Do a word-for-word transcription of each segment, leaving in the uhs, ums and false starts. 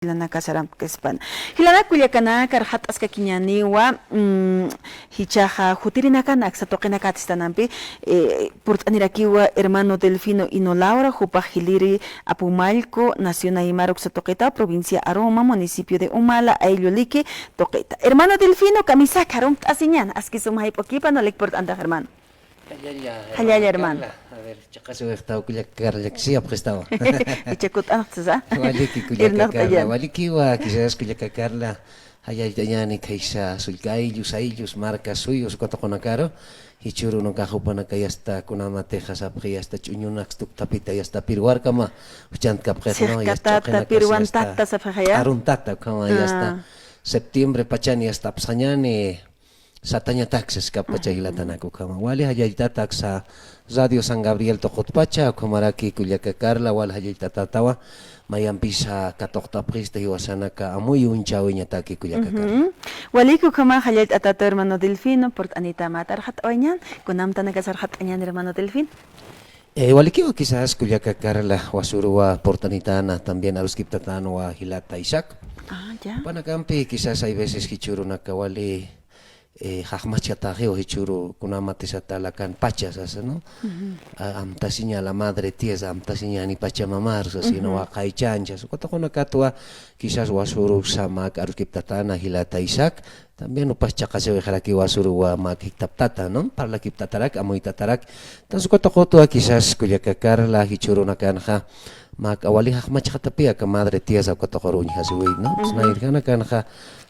jilanaka saramkispan. Jilanak kullakanaka, arxat'askakiñäniwa, mm, jichhaxa jutirinakan aksa tuqinakatistanampi, eh, purt'anirakiwa hermano Delfino Ino Laura, jupax jiliri Apumallku, nación Aymara uksa tuqita, provincia Aroma, municipio de Umala, aylluliki tuqita. Hermano Delfino, kamisaki arumt'asiñän, aski sum jayp'ukipan, walik purt'antax, hermano. Jallalla, jallalla, hermano. Carla. A ver, chiqasiwayxtaw kullaka Carla, llakisiyapxistawa. Ichakut'anxtsa. Waliki kullaka Carla, walikiwa, quizás kullaka Carla, jallalltañäni khaysa sullka ayllus, ayllus, marka suyus, uka tuqinakaru, jichhüru ukax jupanaka ya está, kunamatixa sapxi, ya está ch'uñunak stuktapita, ya está pirwarkama, juchhantkapxi, ¿no? Ya está ch'uqinaka, ya está pirwantata sapxi, ya. Aruntata, ukhama, ya está. Ah. Septiembre pachan ya está apsañäni, satañatak saskapacha jilatanaka ukhama. Wali jallalltatak sa Radio San Gabriel tuqitpacha, ukhamaraki kullaka Carla, wali jallalltatätawa, mayampisa katuqt'apxista jiwasanaka amuy uñchäwiñataki kullaka Carla. Ujú. Waliki ukhama jallallt'atätaw hermano Delfino, purt'anita mä arxat'awayañän, kunamtanakas arxat'añän hermano Delfino. Eh, walikiwa quizás kullaka Carla, wasüruwa purt'anitäna, también aruskiptatänwa jilata Isaac. Ah, ya. Jupanakampi quizás hay veces jichhürunaka wali eh, jaqmachkataxiw jichhüru kunamati sata lakan pacha sasa, ¿no? Ujú. A-, amtasiña la madre tierra, amtasiñäni Pachamamar sasa, sino waqaychancha. Uka tuqinakatwa quizás wasürux samak aruskiptatäna jilata Isaac, también jupax chiqasiwayxaraki wasüruwa mä jiktaptata, ¿no? Parlakiptatarak, amuytatarak. Entonces uka tuqitwa quizás kullaka Carla jichhürunakanxa, mä wali jaqmachkatapï aka madre tierra uka tuqir uñjasiwi, ¿no? Ujú. Nayrjanakanxa,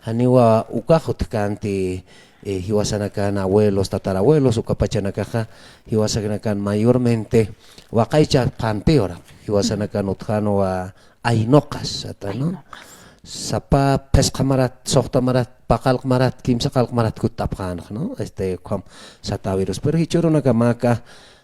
janiwa ukax utjkänti, eh, jiwasanakan abuelos, tatarabuelos, uka pachanakaxa, jiwasanakan mayormente, waqaychapxänpi uraq, jiwasanakan utjänwa aynuqas, sata, ¿no? Aynuqas. Sapa phisqa marat, suxta marat, paqallq marat, kimsaqallq marat kutt'apxänx, ¿no? Este, ukham satäwirus. Pero jichhürunakamäka,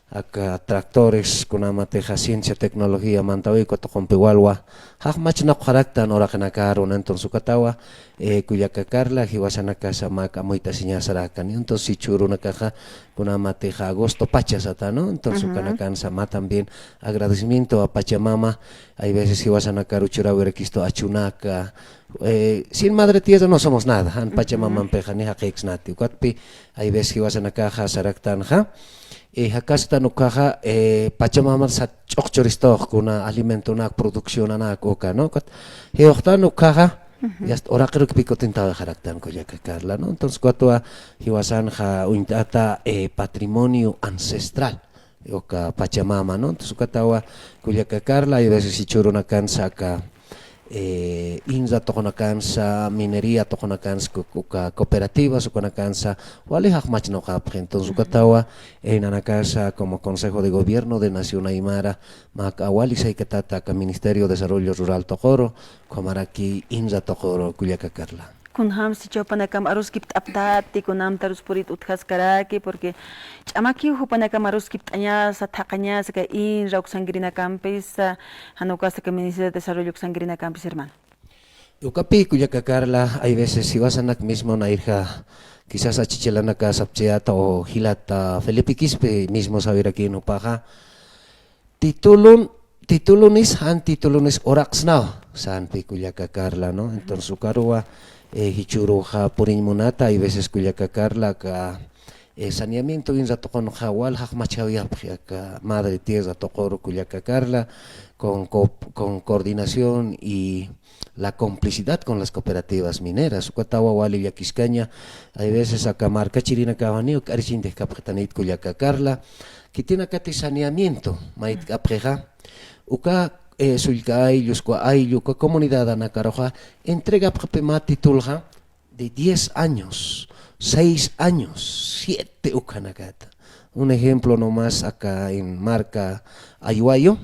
aka tractores, kunamatixa ciencia, tecnología mantawi uka tuqimpi walwa jaqmachnakuxaraktan uraqinakaru, ¿no? Entonces ukatawa, eh, kullaka Carla, jiwasanakasa mä amuyt'asiñasaraktan. Entonces jichhürunakaxa, kunamatixa agosto pacha sata, ¿no? Entonces ukanakansa mä también agradecimiento a Pachamama, hay veces jiwasanakaru churäwirakistu achunaka, eh, sin madre tierra no somos nada, jan Pachamamampixa ni jaqiksnati. Ukatpi, hay veces jiwasanakaxa saraktanxa, eh, jakasktan ukaxa, eh, Pachamamar sat ch'uq churistux kuna alimentonak, produccionanak uka, ¿no? Ukat jiwxtan ukaxa, ya está, uraqirukpi kutintawayxaraktan kullaka Carla, ¿no? Entonces ukatwa jiwasanxa uñt'ata, eh, patrimonio ancestral uka Pachamama, ¿no? Entonces ukatawa kullaka Carla, hay veces jichhürunakansa aka, eh, inra tuqinakansa, minería tuqinakansa, ku-, uka cooperativas ukanakansa wali jaqmachnakuxapxi. Entonces ukatawa, eh, nanakasa como Consejo de Gobierno de Nación Aymara, mä wali saykatata aka Ministerio de Desarrollo Rural tuqiru, ukhamaraki inra tuqiru kullaka Carla. Kunjams jichha jupanakam aruskipt'aptati, kunamta arus purit utjaskaraki, porque ch'amakiw jupanakam aruskipt'añasa, thaqhañasa, aka inra uksankirinakampisa, jan ukasa aka Ministerio de Desarrollo uksankirinakampisa, hermano. Ukapi kullaka Carla, hay veces jiwasanak mismo nayrja, quizás achichilanaka sapchayäta o jilata Felipe Quispe mismo sawirakïn jupaxa, titulun, titulunis, jan titulunis uraqsnaw, sanpi kullaka Carla, ¿no? Entonces ukaruwa, eh, jichhüruxa puriñ munata, hay veces kullaka Carla, aka, eh, saneamiento inra tuqinxa wal jaqmachawayapxi, aka madre tierra tuqiru kullaka Carla, con co-, con coordinación y la complicidad con las cooperativas mineras. Ukatawa wali llakiskaña, hay veces aka markachirinakawaniw k'arichintixkapxitanit kullaka Carla, khitinakati saneamiento maytk'apxixa, uka, eh, sullka ayllu, uka ayllu, uka comunidadanakaruxa entregapxapï mä titulxa de diez años, seis años, siete ukhanakata. Un ejemplo nomás acá en marka Aywayo,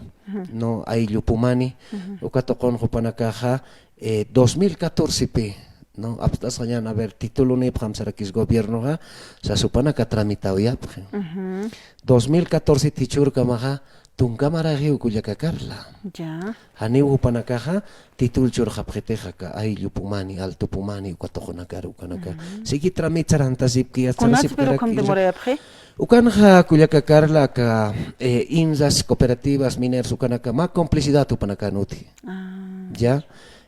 ¿no? Ayllu Pumani, uka tuqin jupanakaxa, eh, dos mil catorce pi, ¿no? Apst'asxañän, a ver, titulunïpxam sarakis gobiernoxa, sas jupanaka tramitawayapxi. Dos mil catorce jichhürukama tunka maraxiw kullaka Carla. Ya. Janiw jupanakaxa titul churxapxitix aka Ayllu Pumani, Alto Pumani, uka tuqinakar ukanaka. Siki tramit sarantasipki, kunats pero ukham demorayapxi. Ukanxa kullaka Carla aka, eh, INRAS, cooperativas mineras ukanaka mä complicidad jupanakan utji. Ya.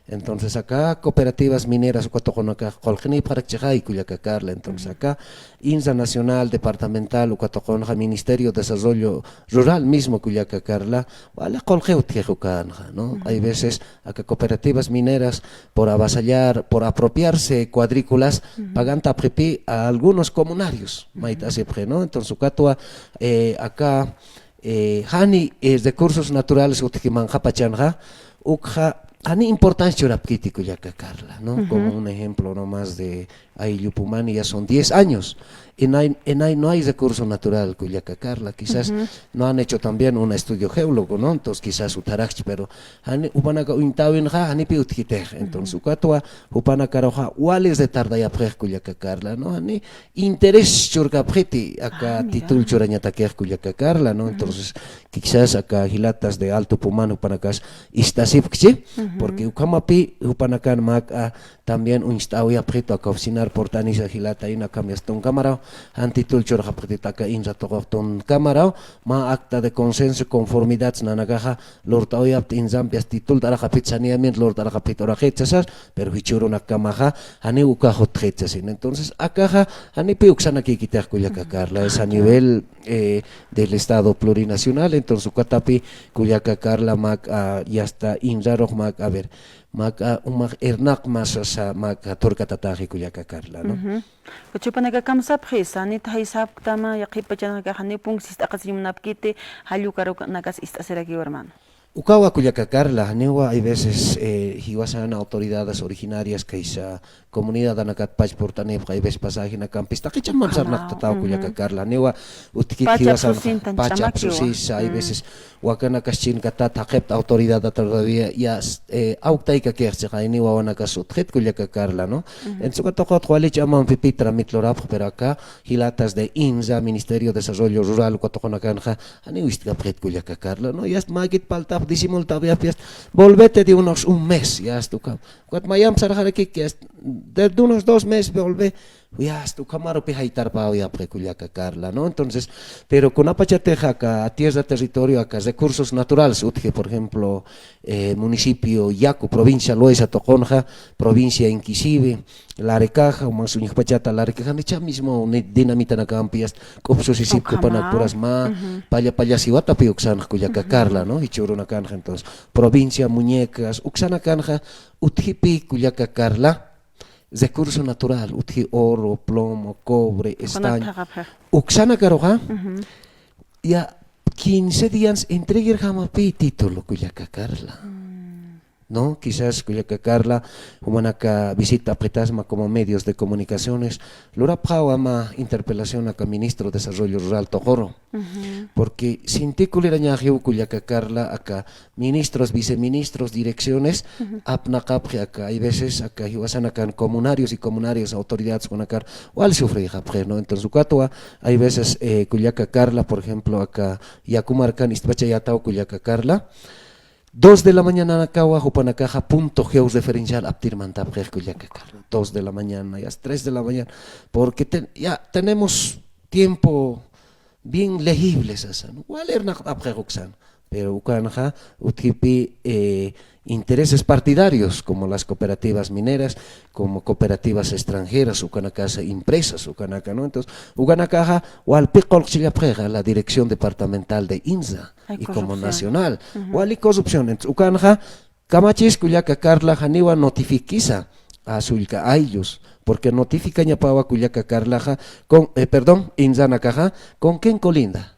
Entonces, aka cooperativas mineras uka tuqunakax qullqinipxarakchixay, kullaka Carla. Entonces, aka INSA nacional, departamental, uka tuqunxa Ministerio de Desarrollo Rural mismo, kullaka Carla, wali qullqiw utjix ukanxa, ¿no? Hay veces, aka cooperativas mineras, por avasallar, por apropiarse cuadrículas, pagantapxipï a algunos comunarios, mayt'asipxi, ¿no? Entonces, ukatwa, eh, aka, eh, jani, eh, recursos naturales utji manqhapachanxa, ukxa, jani importancia churapkiti, kullaka Carla, ¿no? Como un ejemplo nomás de Ayllupumani, ya son diez años. En ahí, en ahí no hay recurso natural, kullaka Carla. Quizás no han hecho también un estudio geólogo, ¿no? Entonces quizás utjarakchi, pero jani, jupanaka uñtawinxa, janipï utjitix. Entonces, ukatwa, jupanakaruxa, wali retardayapxix, kullaka Carla, ¿no? Jani, interés churkapxiti, aka título churañatakix, kullaka Carla, ¿no? Entonces, quizás aka jilatas de Alto Pumani jupanakas ist'asipkchi, porque ukhamapï jupanakan mä, ah, también uñst'awayapxitu aka oficinar portanisa jilata ina cambias tunkamaraw, jan título churxapxiti aka INSA tuqux tunkamaraw, mä acta de consenso, conformidad, nanakaxa, lurt'awayapxti INSAmpi, as título t'araqapxit saneamiento, lurt'araqapxit uraqit sasas, pero jichhürunakamaxa, janiw ukax utjit sasin. Entonces, akaxa, janipï uksanakïkitix, kullaka Carla, es a nivel, eh, del Estado plurinacional. Entonces, ukatapï, kullaka Carla, mä, ah, ya está, INRArux mä, a ver, mä, ah, umax irnaqma sasa, mä, turkatatäxi, kullaka Carla, ¿no? Jupanaka kamsapxi, sanita jaysapktama, yaqhip pachanakax janiw punk sist'aqasiñ munapkiti, jall ukarunakas ist'asirakiwa, hermano. Ukawa, kullaka Carla, janiwa, hay veces, eh, jiwasan autoridades originarias kaysa comunidadanakat pach purt'anipxi, hay veces pasajinakampis taqichamam sarnaqtataw, kullaka Carla, janiwa utjkit jiwasan pacha apsusisa, hay veces wakanakas chinkatat jaqipta autoridad todavía ya, eh, awktaykakixchi, janiwa wawanakas utjit, kullaka Carla, ¿no? Entonces, uka tuqut wali ch'amampipï tramit lurapxi, pero aka jilatas de INSA, Ministerio de Desarrollo Rural, uka tuqunakanxa, janiw ist'kapxit, kullaka Carla, ¿no? Ya está, mäkit paltap, disimul tabiapyas, volvete de unos un mes, ya está, uka. Ukat mayamp sarxarakik, ya está, de, de unos dos meses, volve, ya está, ukhamarupï jaytarpäwayapxi, kullaka Carla, ¿no? Entonces, pero kunapachatix aka tierra territorio, aka recursos naturales utji, por ejemplo, eh, municipio Yacu, provincia Loesa tuqunxa, provincia Inquisivi, Larecaja, umas uñjpachata Larecaja, nicha mismo ni-, dinamita nakampi, ya está, k'up susisip jupanak puras mä, palla palla siwatapï uksanxa, kullaka Carla, ¿no? Jichhürunakanxa, entonces, provincia Muñecas, uksanakanxa, utjipï, kullaka Carla, recurso natural, utji oro, plomo, cobre, estaño, uksanakaruxa, ya quince días entreguirjamapï título, kullaka Carla. ¿No? Quizás, kullaka Carla, jumanaka visitapxitasma como medios de comunicaciones, lurapxäwa mä interpelación aka ministro de Desarrollo Rural tuquru. Porque sinti kulirañaxiw, kullaka Carla, aka ministros, viceministros, direcciones, apnaqapxi aka, hay veces, aka jiwasanakan comunarios y comunarias, autoridades kunakar, wal sufrixapxi, ¿no? Entonces, ukatwa, hay veces, eh, kullaka Carla, por ejemplo, aka Yacu markan ist'pachayätaw, kullaka Carla, dos de la mañananakawa jupanakaxa punto georreferencial aptir mantapxix, kullaka Carla. Dos de la mañana, ya tres de la mañana, porque ten-, ya tenemos tiempo bien legible sasa, ¿no? Wal irnaqt'apxix uksan, pero ukanxa utjipï, eh, intereses partidarios, como las cooperativas mineras, como cooperativas extranjeras, ukanakasa empresas, ukanaka, ¿no? Entonces, ukanakaxa walpi qullqchillapxixa la dirección departamental de INSA y como nacional. Wali corrupción. Entonces, ukanxa, kamachis, kullaka Carla, janiwa notifiquisa a sullka ayllus, porque notificañapawa, kullaka Carlaxa, con, eh, perdón, INSAnakaxa, ¿con quién colinda?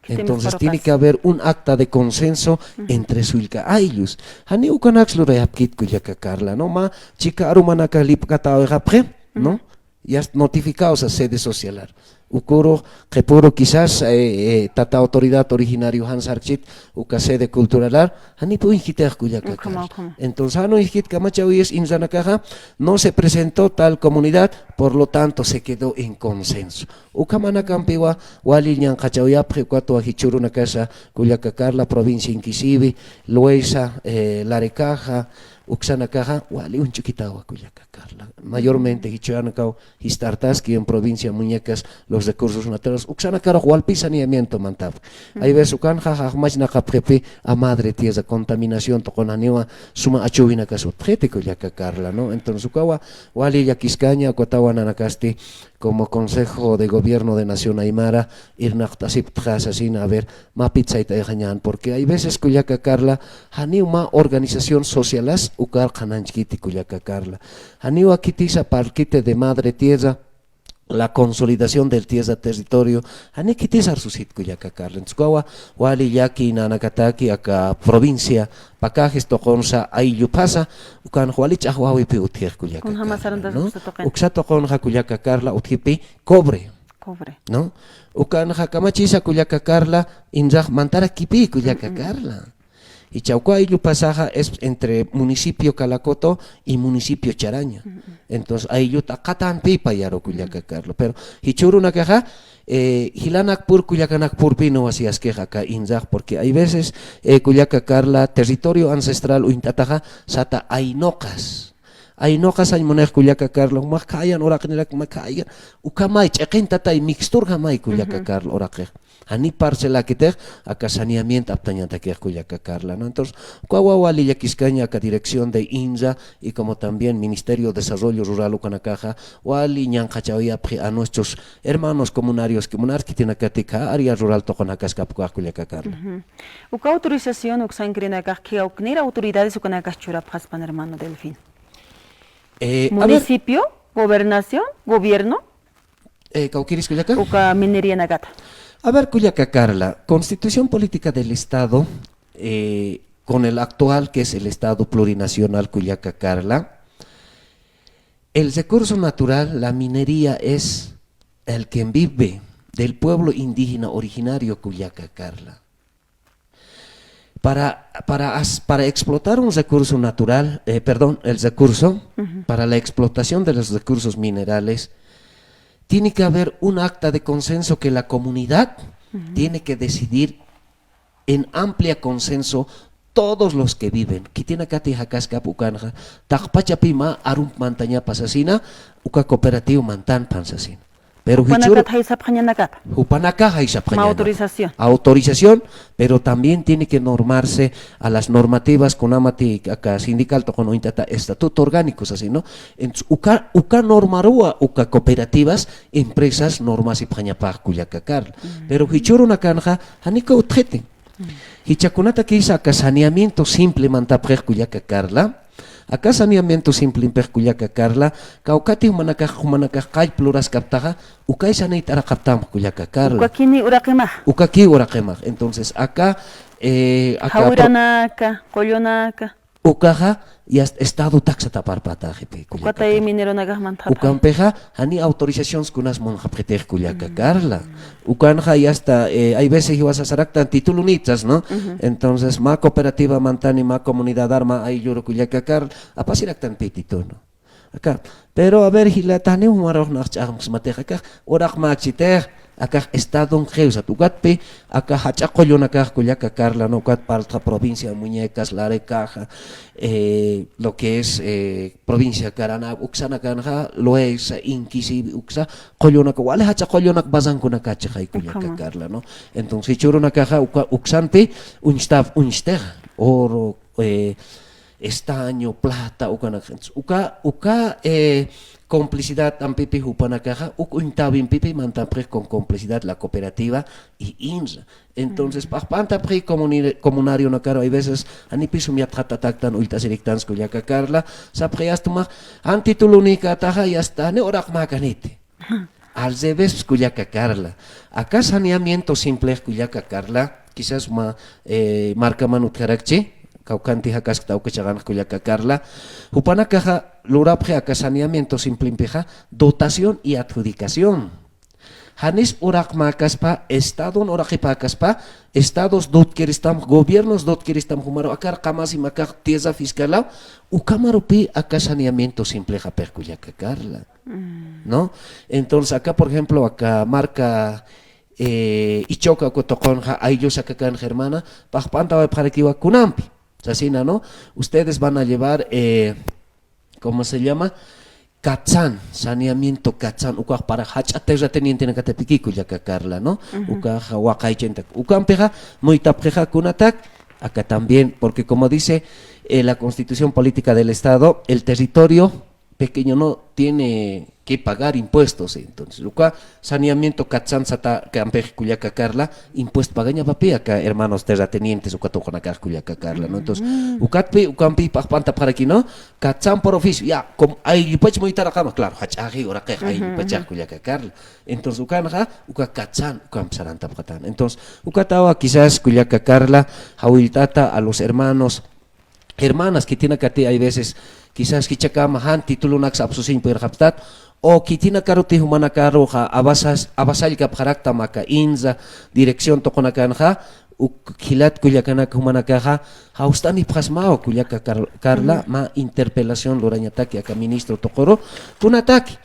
Entonces, tiene que haber un acta de consenso entre sullka ayllus. Janiw ukanaks lurayapkit, kullaka Carla, ¿no? Mä chika arumanaka lipkatäwayxapxi, ¿no? Ya notificados a sede socialar. Ukuru, qhipuru quizás, eh, eh, tata autoridad originario jan sarkchit, uka sede culturalar, janipï uñjkitix, kullaka Carla. Entonces, jan uñjkit kamachawis INSAnakaxa, no se presentó tal comunidad, por lo tanto, se quedó en consenso. Ukhamanakampiwa, wali ñanqhachawayapxi, ukatwa jichhürunakasa, kullaka Carla, provincia Inquisivi, Loesa, eh, Larecaja, uksanakaxa, wali uñch'ukitawa, kullaka Carla. Mayormente, jichhürunakaw, jist'artaski en provincia Muñecas, los recursos naturales, uksanakaru walpi saneamiento mantapxi. Hay veces ukanxa jaqmachnaqapxipi a madre tierra, contaminación tuqun janiwa suma achuwinakas utjiti kullaka Carla, ¿no? Entonces ukawa wali llakiskaña, ukatawa nanakasti como Consejo de Gobierno de Nación Aymara irnaqt'asiptxa sasina, a ver, mapit sayt'ayxañän, porque hay veces kullaka Carla, janiw mä organización socialas ukar qhananchkiti kullaka Carla. Janiwa khitisa parlkiti de madre tierra, la consolidación del tierra territorio, jani khitis arsusit kullaka Carla. Entonces, ukawa wali llaki nanakataki aka provincia Pacajes tuqunsa ayllupasa, ukan wali ch'axwäwipi utjix kullaka Carla, ¿no? Uksa tuqunxa kullaka Carla utjipi cobre. Cobre. ¿No? Ukanxa kamachisa kullaka Carla, inraq mantarakipï kullaka Carla. Jichha uka ayllupasaxa es entre municipio Calacoto y municipio Charaña. Entonces, ayllut aqatanpï payaru kullaka Carla. Pero jichhü urunakaxa, eh, jilanakpur kullakanakpurpï nuwasiyaskix aka inraq, porque hay veces, eh, kullaka Carla, territorio ancestral uñt'ataxa sata aynuqas. Aynuqas sañ munix kullaka Carla, mä khäyan uraqinirak mä khäyan. Ukhamay, ch'iqin tatay, mixturjamay kullaka Carla uraqix. Jani parcelakitix aka saneamiento aptañatakix kullaka Carla, ¿no? Entonces, ukawa wali llakiskaña aka dirección de inra y como también Ministerio de Desarrollo Rural ukanakaxa, wali ñanqhachawayapxi a nuestros hermanos comunarios, comunarias khitinakatix área rural tuqunakaskapkax kullaka Carla. Uka autorización uksankirinakax, kawknir autoridades ukanakas churapxaspan, hermano Delfín. Eh, a ver. Municipio, gobernación, gobierno. Eh, kawkiris kullaka. Uka minerianakata. A ver, kullaka Carla, Constitución Política del Estado, eh, con el actual, que es el Estado plurinacional, kullaka Carla, el recurso natural, la minería, es el que vive del pueblo indígena originario, kullaka Carla. Para, para as-, para explotar un recurso natural, eh, perdón, el recurso, para la explotación de los recursos minerales, tiene que haber un acta de consenso que la comunidad tiene que decidir en amplia consenso todos los que viven. Khitinakatï jakaskap ukanxa, taqpachapi mä arump mantañapa sasina, uka cooperativa mantanpan sasina. Pero jupanakax jaysapxañanakapa. Jupanakax jaysapxañanakapa. Autorización. Autorización, pero también tiene que normarse a las normativas, kunamati aka sindical tuqun uñt'ata estatuto orgánico sasina, ¿no? Entonces, uka, uka normaruwa, uka cooperativas, empresas normasipxañapax kullaka Carla. Pero jichhü urunakanxa, janiw utjiti. Jichha kunatakisa aka saneamiento simple mantapxix kullaka Carla. Aka saneamiento simplempix kullaka Carla, kawkati jumanakax, jumanakax qallp luraskaptaxa, ukay sanayt'araqaptam kullaka Carla. Ukakini uraqimax. Ukakï uraqimax. Entonces, aka, eh, aka pro- Jawiranaka, qullunaka. Ukaxa, ya est-, estado taksat aparpataxipï kullaka Carla. Ukatay mineronakax mantxapxi. Ukampixa, jani autorizaciones kunas munxapxitix kullaka Carla. Ukanxa ya está, eh, hay veces jiwasasaraktan titulunïtas, ¿no? Entonces, mä cooperativa mantani, mä comunidadar, mä aylluru kullaka Carla, apasiraktanpï titulu. Aka, pero a ver, jilata, janiw jumarux nax ch'axmksmatix, aka, uraqmäksitix, akax estadonkiw sat, ukatpï, aka jach'a qullunakax kullaka Carla, ¿no? Ukat parltxa provincia Muñecas, Larecaja, eh, lo que es, eh, provincia Carana, uksanakanxa, Loayza, Inquisivi, uksa, qullunaka, wali jach'a qullunak barranconakachixay kullaka Carla, ¿no? Entonces, jichhü urunakaxa, uka, uksanpï, uñstap, uñstixa, oro, eh, estaño, plata, ukanak. Entonces, uka, uka, eh, complicidad ampipï jupanakaxa, uk uñtäwimpipï mantapxix con complicidad la cooperativa y inra. Entonces, p'axp'antapxi comunir-, comunarionakaru, hay veces, janipï sum yatxatataktan ullt'asiriktansa kullaka Carla, sapxi yasta mä, jan titulunïkataxa, yasta, janiw uraqmäkaniti. Al revés, kullaka Carla. Aka saneamiento simple, kullaka Carla, quizás mä, eh, markaman utjarakchi, kawkhanti jakaskta uka chiqanx kullaka Carla. Jupanakaxa lurapxi aka saneamiento simplempixa, dotación y adjudicación. Janis uraqmäkaspa, estadon uraqipäkaspa, estados dutkiristam, gobiernos dutkiristam, jumaru akar qamasim akax tierra fiscalaw, ukhamarupï aka saneamiento simplexapix kullaka Carla. ¿No? Entonces, acá, por ejemplo, aka marka, eh, Ichoca uka tuqunxa, ayllusa akakanxa, hermana, p'axp'antawayapxarakiwa kunampi. Sasina, ¿no? Ustedes van a llevar, eh, ¿cómo se llama? katsan, saneamiento katsan, ukax para jach'a terratenientenakatapiki kullaka Carla, ¿no? Ukax waqaychantak. Ukampixa muytapxixa kunatak, aka también, porque como dice, eh, la Constitución Política del Estado, el territorio pequeño no tiene que pagar impuestos, entonces, uka saneamiento katsan sata kampix kullaka Carla, impuesto pagañapapi aka hermanos terratenientes, uka tuqunakax kullaka Carla, ¿no? Entonces, ukatpi, ukampi p'axpantapxaraki, ¿no? Katsan por oficio, ya, como ayllupach muytaraqama, claro, jach'axi uraqix, ayllupachaq kullaka Carla. Entonces, ukanxa, uka katsan, ukampi sarantapxatan. Entonces, ukatawa quizás kullaka Carla, jawillt'ata a los hermanos, hermanas, khitinakati hay veces, quizás jichhakama jan titulunaks apsusiñ puyirxapxtat, o khitinakaruti jumanakaruxa avasas-, avasallkapxaraktam aka INRA dirección tuqunakanxa, uk jilat kullakanak jumanakaxa, jawst'anipxasmaw kullaka Car-, Carla, mä interpelación lurañataki aka ministro tuquru, kunataki,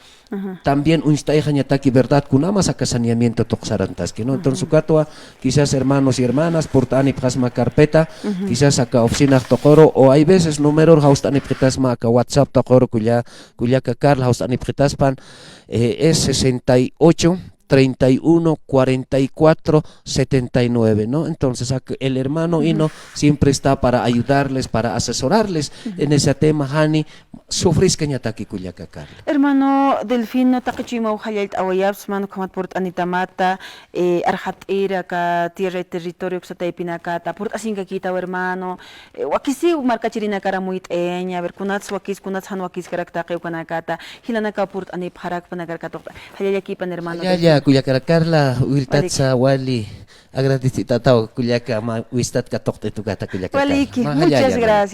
también uñst'ayxañataki, ¿verdad? Kunamas aka saneamiento tuq sarantaski, ¿no? Entonces, ukatwa, quizás hermanos y hermanas, purt'anipxasma carpeta, quizás aka oficina tuquru, o hay veces número jawst'anipxitasma aka WhatsApp tuquru, kulla-, kullaka Carla jawst'anipxitaspan, eh, es sesenta y ocho, treinta y uno, cuarenta y cuatro, setenta y nueve, ¿no? Entonces, ak-, el hermano Ino siempre está para ayudarles, para asesorarles en ese tema, jani sufriskañataki kullaka Carla. Hermano Delfino, taqi chuymaw jallallt'awayapxsma, ukhamat purt'anitamata, eh, arxat'ir aka tierra y territorio uksa taypinakata, purt'asinkakitaw hermano, eh, wakisiw markachirinakar amuyt'ayaña, a ver, kunats wakis, kunats jan wakiskarak taqi ukanakata, jilanakaw purt'anipxarakpanakarkatuqta, jallallakipan hermano Delfino. Jallalla, kullaka Carla, wiltatsa wali, agradecitataw kullaka, mä wistat katuqt'it ukata kullaka Carla. Waliki, muchas gracias.